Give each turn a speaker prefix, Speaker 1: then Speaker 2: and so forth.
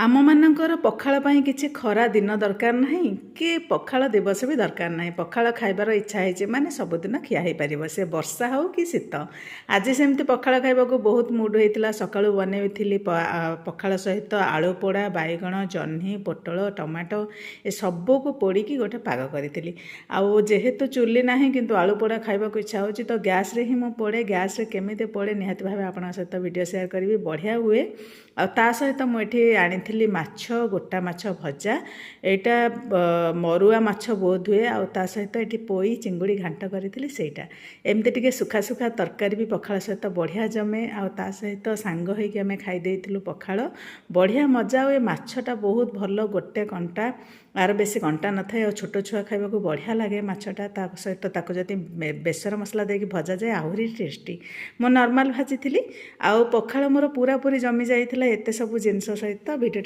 Speaker 1: ଆମମାନଙ୍କର ପଖାଳ ପାଇଁ କିଛି ଖରା ଦିନ ଦରକାର ନାହିଁ କି ପଖାଳ ଦିବସ ବି ଦରକାର ନାହିଁ। ପଖାଳ ଖାଇବାର ଇଚ୍ଛା ହେଇଛି ମାନେ ସବୁଦିନ ଖିଆ ହେଇପାରିବ, ସେ ବର୍ଷା ହେଉ କି ଶୀତ। ଆଜି ସେମିତି ପଖାଳ ଖାଇବାକୁ ବହୁତ ମୁଡ୍ ହେଇଥିଲା। ସକାଳୁ ବନେଇଥିଲି ପଖାଳ ସହିତ ଆଳୁ ପୋଡ଼ା, ବାଇଗଣ, ଜହ୍ନି, ପୋଟଳ, ଟମାଟୋ ଏସବୁକୁ ପୋଡ଼ିକି ଗୋଟେ ପାଗ କରିଥିଲି। ଆଉ ଯେହେତୁ ଚୁଲି ନାହିଁ କିନ୍ତୁ ଆଳୁ ପୋଡ଼ା ଖାଇବାକୁ ଇଚ୍ଛା ହେଉଛି, ତ ଗ୍ୟାସ୍ରେ ହିଁ ମୁଁ ପୋଡ଼େ। ଗ୍ୟାସ୍ରେ କେମିତି ପୋଡ଼େ, ନିହାତି ଭାବେ ଆପଣଙ୍କ ସହିତ ଭିଡ଼ିଓ ସେୟାର କରିବି। ବଢ଼ିଆ ହୁଏ। ଆଉ ତା ସହିତ ମୁଁ ଏଠି ଆଣିଥିଲି ମାଛ, ଗୋଟା ମାଛ ଭଜା। ଏଇଟା ମରୁଆ ମାଛ ବୋଧ ହୁଏ। ଆଉ ତା ସହିତ ଏଠି ପୋଇ ଚିଙ୍ଗୁଡ଼ି ଘାଣ୍ଟ କରିଥିଲି ସେଇଟା। ଏମିତି ଟିକେ ଶୁଖା ଶୁଖା ତରକାରୀ ବି ପଖାଳ ସହିତ ବଢ଼ିଆ ଜମେ। ଆଉ ତା ସହିତ ସାଙ୍ଗ ହେଇକି ଆମେ ଖାଇ ଦେଇଥିଲୁ ପଖାଳ, ବଢ଼ିଆ ମଜା ହୁଏ। ମାଛଟା ବହୁତ ଭଲ, ଗୋଟେ କଣ୍ଟା, ଆର ବେଶୀ କଣ୍ଟା ନଥାଏ ଆଉ ଛୋଟ ଛୁଆ ଖାଇବାକୁ ବଢ଼ିଆ ଲାଗେ ମାଛଟା। ତା ସହିତ ତାକୁ ଯଦି ବେସର ମସଲା ଦେଇକି ଭଜାଯାଏ, ଆହୁରି ଟେଷ୍ଟି। ମୁଁ ନର୍ମାଲ ଭାଜିଥିଲି ଆଉ ପଖାଳ ମୋର ପୁରାପୁରି ଜମି ଯାଇଥିଲା ଏତେ ସବୁ ଜିନିଷ ସହିତ। ଭିଡ଼ିଓ